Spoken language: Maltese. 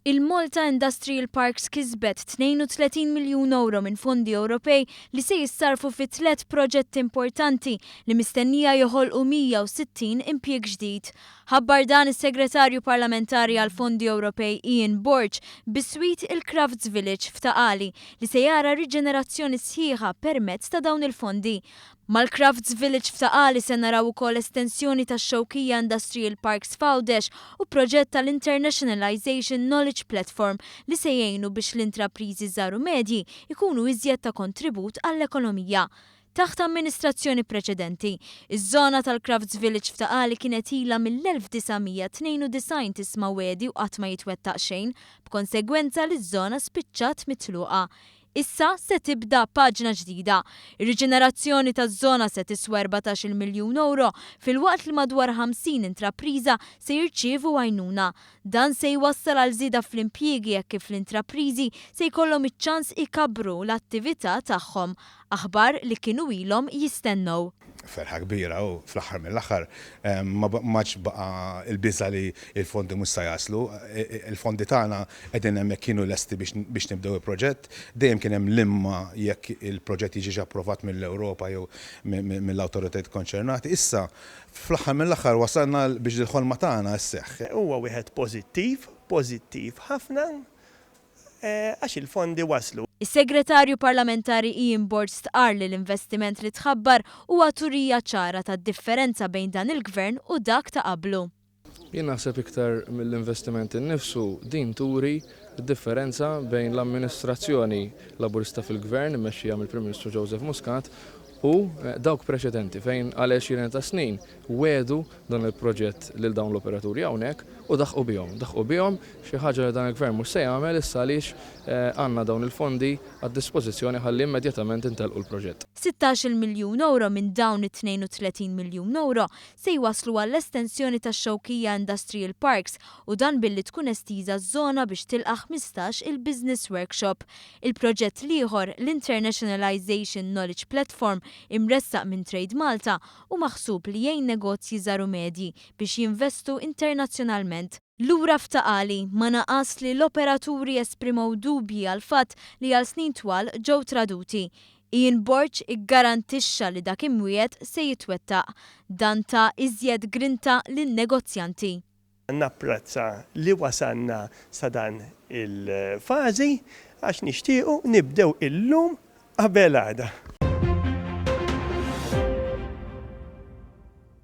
Il-Malta Industrial Parks kisbet 32 miljun ewro minn fondi Ewropej li se jissarfu fi tliet proġetti importanti li mistennija joħolqu 160 impjieg ġdid. Ħabbar dan is-Segretarju Parlamentari għall-Fondi Ewropej Ian Borg biswit il-Crafts Village f'Ta' Qali li se jara riġenerazzjoni sħiħa permezz ta' dawn il-fondi. Mal-Crafts Village f'Ta' Qali se naraw ukoll estensjoni tax-Xewkija Industrial Parks f'Għawdex u proġett tal-Internationalisation Knowledge Platform li se jgħinu biex l-intrapriżi żgħar u medji jkunu iżjed ta' kontribut għall-ekonomija. Taħt amministrazzjoni preċedenti, iż-żona tal-Crafts Village f'Ta' Qali kienet ilha mill-1992 tisma' wegħdi u qatt ma jitwettaq xejn, b'konsegwenza li ż-żona spiċċat mitluqa. Issa se tibda paġna ġdida. Ir-riġenerazzjoni taż-żona se tiswa 14-il miljun ewro filwaqt li madwar 50 intrapriża se jirċievu għajnuna. Dan se jwassal għal żieda fl-impjiegi hekk kif l-intrapriżi se jkollhom iċ-ċans ikabbru l-attività tagħhom. Aħbar li kienu ilhom jistennew. Ferħa kbira u fl-aħħar mill-aħħar ma m'għadx baqa' l-biża' li l-fondi mhux se jaslu. Il-fondi tagħna qegħdin hemmhekk kienu lesti biex nibdew il-proġett. Dejjem kien hemm l-imma jekk il-proġett jiġix approvat mill-Ewropa jew mill-awtoritajiet konċernati. Issa fl-aħħar mill-aħħar wasalna biex dil-ħolma tagħna sseħħ. Huwa wieħed pożittiv, pożittiv ħafna għax il-fondi waslu. Is-Segretarju Parlamentari Ian Borg stqarr li l-investiment li tħabbar huwa turija ċara tad-differenza bejn dan il-Gvern u dak ta' qablu. Jien naħseb iktar mill-investiment innifsu din turi d-differenza bejn l-amministrazzjoni Laburista fil-Gvern immexxija mill-Prim Ministru Joseph Muscat u dawk preċedenti fejn għal għexieren ta' snin wiegħdu dan il-proġett lil dawn l-operaturi hawnhekk u daħqu bihom. Daħqu bihom, xi ħaġa li dan il-Gvern mhux se jagħmel issa għaliex għandna dawn il-fondi għad-dispożizzjoni ħalli immedjatament intellqu l-proġett. 16-il miljun ewro minn dawn it-32 miljun ewro se jwasslu għall-estensjoni tax-Xewkija Industrial Parks u dan billi tkun estiża ż-żona biex tilqa' 15 il-business workshop. Il-proġett l-ieħor, l-Internationalisation Knowledge Platform imressaq minn Trade Malta, hu maħsub li jgħin negozji żgħar u medji biex jinvestu internazzjonalment. Lura f'Ta' Qali, ma naqas li l-operaturi esprimew dubji għall-fatt li għal snin twal ġew traduti. Ian Borg iggarantixxa li dak imwiegħed se jitwettaq. Dan ta iżjed grinta lin-negozjanti. Napprezza li wasalna sa dan il-fażi għax nixtiequ nibdew illum qabel għada.